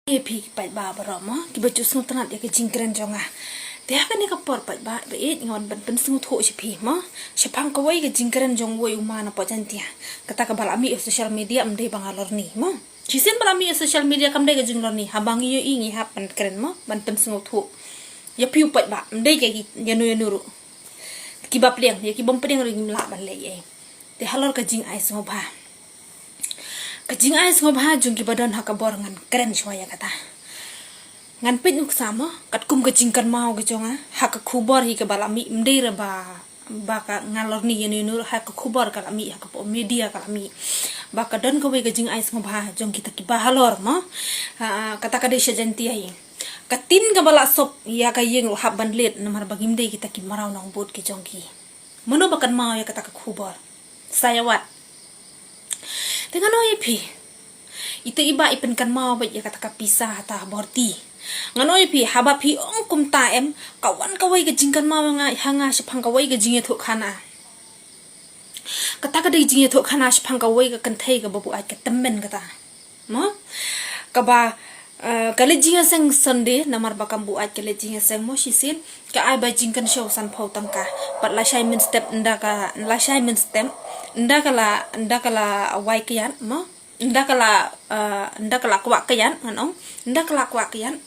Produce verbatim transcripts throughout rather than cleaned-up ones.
Ïa phi ki paidbah baroh mo, kiba ju sngewtynnat ïa ka jingkren jong nga. Te ha kane ka por paidbah ba ïeit nga wan ban pynsngewthuh sha phi mo, shaphang kawei ka jingkren jong uwei u ma na Pajaiñtia. Kata kaba la mih ha social media, ym dei ba nga lorni mo. Shisien ba la mih ha social media kam dei ka jinglorni, haba ngi ïohi ngi hap ban kren mo, ban pynsngewthuh. Ïa phi u paidbah, ym dei ka ïa no ïa no ruh. Kiba pdiang, ïa kibym pdiang ruh ngim lah ban leh ei. Te halor ka jingai sngewbha. Ka jingai sngewbha jong kiba don ha ka bor ngan kren shuwa ïa kata. Ngan peit nuksa mo, katkum ka jingkynmaw ka jong nga, ha ka khubor hi kaba la mih, ym dei re ba, ba ka nga lorni ïa no ïa no, ha ka khubor ka la mih, ha ka pdeng media ka la mih. Ba ka don kawei ka jingai sngewbha jong kita kiba halor mo. Ha, kata ka dei sha Jaiñtia hi. Ka tin kaba la sop ïa ka ïing ruh hap ban leit namar ba ngim dei kita ki mraw nongbud ki jong ki. Mano ba kynmaw ïa kata ka khubor? Sa ïa wad. Te ngan ong ïa phi. Ita i bah i pynkynmaw beit ïa kata ka pisa hata ha Borti. Ngan ong ïa phi, haba phi ong kumta em, ka wan kawei ka jingkynmaw ha nga, ha nga shaphang kawei ka jingïathuhkhana. Kata ka dei jingïathuhkhana shaphang kawei ka kynthei kaba buaid ka tymmen kata. Mo? Kaba, eh, ka leit jingïaseng Sunday, namar ba kam buaid ka leit jingïaseng mo shisien. Ka ai ba jingkynshew sanphew tyngka. Bad lashai mynstep ynda ka, lashai mynstep ynda ka la, ynda ka la wai kyiad mo. Ynda ka la, eh, ynda ka la kwah kyiad ngan ong. Ynda ka la kwah kyiad.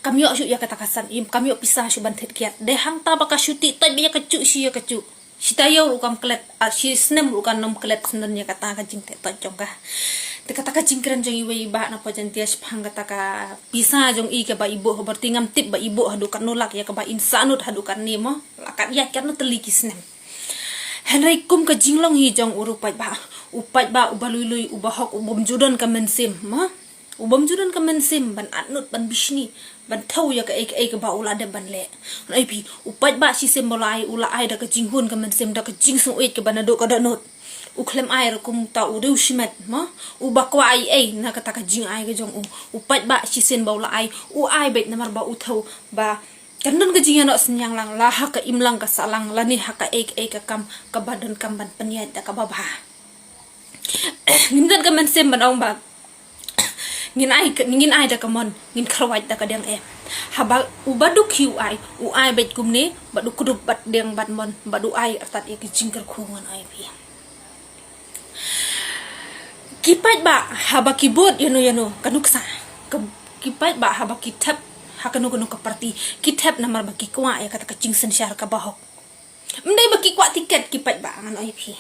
Kam ïoh shuh ïa kata ka san, im kam ïoh pisa shuh ban thied kyiad. Dei hangta ba ka shu tih toit beit ïa ka juh shi ïa ka juh. Shi taïew ruh kam klet, ah, shi snem ruh kam nym klet shen ïa kata ka jingtih toit jong ka. Te kata ka jingkren jong iwei i bah na Pajaiñtia shaphang kata ka pisa jong i kaba i buh ha Borti ngam tip ba i buh haduh katno lak ïa kaba in sahnud haduh katne mo. La kat ïaid katno tylli ki snem. Hynrei kum ka jinglong hi jong u ruh paidbah. U paidbah uba lui lui, uba hok, u bym ju don ka mynsiem mo. U bym ju don ka mynsiem ban atnud ban bishni, ban thew ïa kaei kaei kaba u la dep ban leh. Ngan ong ïa phi, u paidbah shisien ba u la ai, u la ai da ka jinghun ka mynsiem, da ka jingsngewbha kaba naduh ka dohnud. U khlem ai ruh kumta u riew shimet mo. Uba kwah ei ei na kata ka jingai ka jong u. U paidbah shisien ba u la ai, u ai beit namar ba u thew ba kan don ka jingïanoh synñiang lang, la ha ka imlang ka sahlang, lane ha kaei kaei ka kam kaba donkam ban pynïaid da kaba bha. Ngim don ka mynsiem ban ong ba ngin ai ka, ngin ai da ka mon, ngin kyrwat da ka diang em. Haba uba duk hi u ai, u ai beit kumne, bad u kdup bad diang bad mon, bad u ai artat ïa ka jingkyrkhu ngan ong ïa phi. Ki paidbah haba ki bud ïa no ïa no ka nuksa. Ka, ki paidbah haba ki thep ha kano kano ka parti, ki thep namar ba ki kwah ïa kata ka jingsynshar kaba hok. Ym dei ba ki kwah tiket ki paidbah ngan ong ïa phi.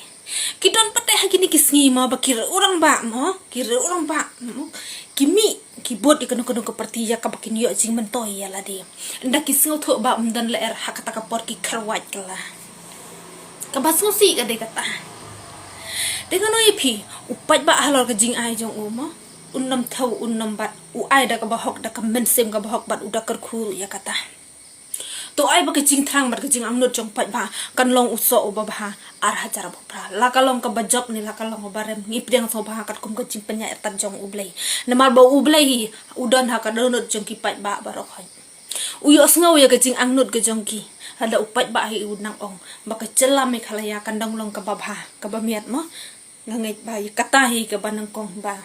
Ki don pat ha kine ki sngi mo ba ki riew rangbah mo, ki riew rangbah mo. Ki mih, ki bud ïa kano kano ka parti ïa kaba kin ïoh jingmyntoi ïa lade. Ynda ki sngewthuh ba ym don lyer ha kata ka por ki kyrwat kylla. Kaba sngewsih ka dei kata. Te ngan ong ïa phi, u paidbah halor ka jingai jong u mo. Un nym thew, un nym bat, u ai da kaba hok, da ka mynsiem kaba hok bad u da kyrkhu ïa kata. To ai ba ka jingthrang bad ka jingangnud jong paidbah kan long u soh uba bha ar hajar arphew phra. La ka long kaba jop ne la ka long kaba rem, ngi pdiang sngewbha katkum ka jingpynïaid artat jong U Blei. Namar ba U Blei hi u don ha ka dohnud jong ki paidbah baroh khoit. U ïohsngew ïa ka jingangnud ka jong ki. Lada u paidbah hi u nang ong ba ka jylla Meghalaya kan dang long kaba bha, kaba miat mo. Nga ngeit ba ïa kata hi kaba nyngkong ba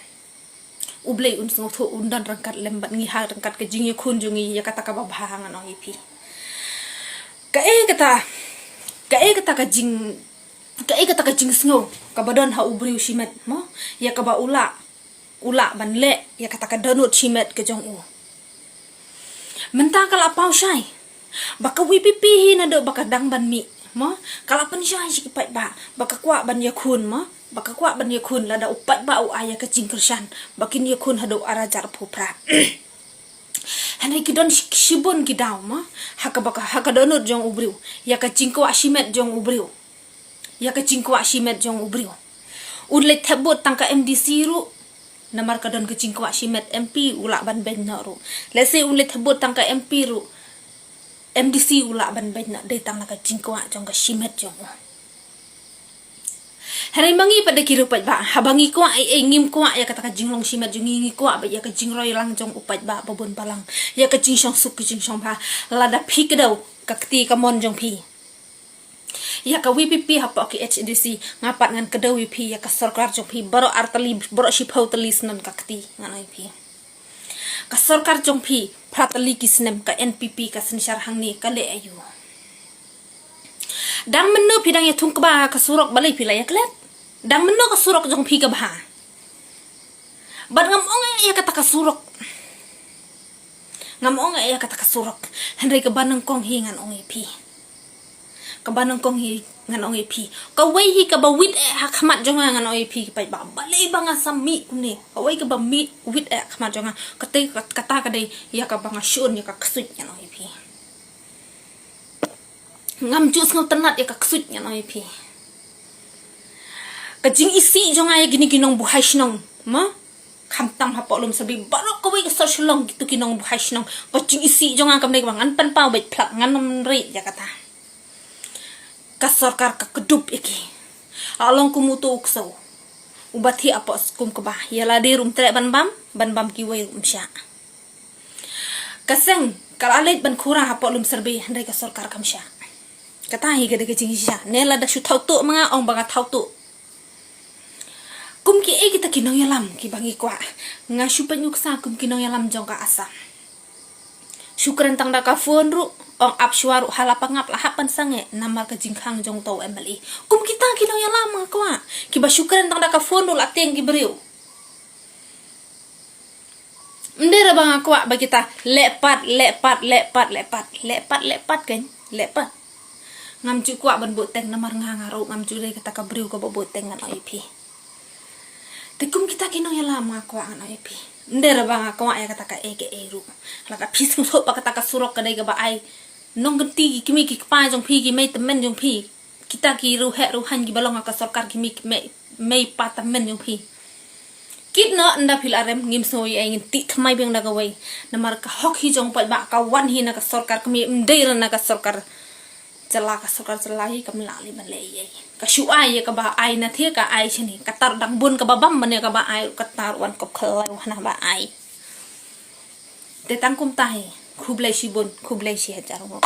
U Blei un sngewthuh, un don ryngkat lem bad ngi ha ryngkat ka jingïakhun jong ngi ïa kata kaba bha ngan ong ïa phi. Kaei kata, kaei kata ka jing, kaei kata ka jingsngew kaba don ha u briew shimet mo, ïa kaba u lah, u lah ban leh ïa kata ka dohnud shimet ka jong u. Mynta ka la paw shai ba ka V P P hi naduh ba ka dang ban mih mo, ka la pynshai sha ki paidbah ba ka kwah ban ïakhun mo, ba ka kwah ban ïakhun. Lada u paidbah u ai ïa ka jingkyrshan ba kin ïakhun haduh ar hajar arphew phra. Hynrei ki don shi, shibun ki daw mo, ha kaba ka, ha ka dohnud jong u briew, ïa ka jingkwah shimet jong u briew. Ïa ka jingkwah shimet jong u briew. Un leit thep vote tang ka M D C ruh. Namar ka don ka jingkwah shimet, M P u lah ban beiñ noh ruh. Lehse un leit thep vote tang ka M P ruh, M D C u lah ban beiñ noh, dei tang na ka jingkwah jong ka shimet jong u. Hynrei ma ngi pat da ki riew paidbah, haba ngi kwah ei ei, ngim kwah ïa kata ka jinglong shimet jong ngi, ngi kwah ba ïa ka jingroi lang jong u paidbah ba bun balang. Ïa ka jingshong suk ka jingshong bha. Lada phi kdew ka kti ka mon jong phi ïa ka V P P hapoh ki H A D C, nga pat ngan kdew ïa phi ïa ka sorkar jong phi baroh ar tylli, baroh shiphew tylli snem ka kti ngan ong ïa phi. Ka sorkar jong phi, phra tylli ki snem ka N P P ka synshar hangne ka leh aïu? Dang mynno phi dang ïa thung kba ka surok balei phi la ïa klet? Dang mynno ka surok jong phi ka bha? Bad ngam ong eh ïa kata ka surok. Ngam ong eh ïa kata ka surok. Hynrei kaba nyngkong hi ngan ong ïa phi. Kaba nyngkong hi ngan ong ïa phi. Kawei hi kaba wit eh ha khmat jong nga ngan ong ïa phi ki paidbah. Balei ba nga sa mih kumne. Kawei kaba mih wit eh ha khmat jong nga. Kata, kata ka dei ïa kaba nga shun ïa ka ksuid ngan ong ïa phi. Ngam ju sngewtynnat ïa ka ksuid ngan ong ïa phi. Ka jingisih jong nga ïa kine ki nongbuhai shnong. Ma? Khamtam hapoh Lumshyrbi baroh kawei ka sor Shillong kito ki nongbuhai shnong. Ka jingisih jong nga kam dei kaba ngan pynpaw beit phlak ngan ym rieh ïa kata. Ka sorkar ka kdup ïa ki. La long kum uto u ksew. Uba thiah hapoh skum kba. Ïa lade ruh um treh ban bam, ban bam kiwei ruh um shah. Ka seng, ka la leit ban khura hapoh Lumshyrbi, hynrei ka sorkar kam shah. Kata hi ka dei ka jingshisha. Ne lada shu thaw tuh ma nga ong ba nga thaw tuh. Kum kiei kita ki nongïalam kiba ngi kwah. Nga shu peit nuksa kum ki nongïalam jong ka Assam. Shu kren tang da ka phone ruh, ong ap shuwa ruh ha la pangap la hap ban sangeh namar ka jingkhang jong uto u M L A. Kum kita ki nongïalam nga kwah. Kiba shu kren tang da ka phone ruh la tieng ki briew. Ym dei re ba nga kwah ba kita leh pat, leh pat, leh pat, leh pat, leh pat, leh pat kan, leh pat. Ngam ju kwah ban buh teng namar nga nga ruh ngam ju dei kata ka briew kaba buh teng ngan ong ïa phi. Te kum kita ki nongïalam nga kwah ngan ong ïa phi. Ym dei re ba nga kwah ïa kata kaei kaei ruh. Lada phi sngewthuh ba kata ka surok ka dei kaba ai nongkynti ki kmie ki kpa jong phi, ki mei tymmen jong phi. Kita ki riewheh riewhaiñ kiba long ha ka sorkar ki mei, mei, mei pa tymmen jong phi. Kit noh ynda phi la rem ngim sngew ïa ngin tih thymmai biang da kawei. Namar ka hok hi jong paidbah ka wan hi na ka sorkar kmie ym dei re na ka sorkar jylla, ka sorkar jylla hi kam lah lei ban leh ei ei. Ka shu ai ïa kaba ai na thiah ka ai shane. Kata dang bun kaba bam ban ïa kaba ai kata wan kop khlaiñ hana ba ai. Te tang kumta hi. Khublei shibun, khublei shihajar nguh.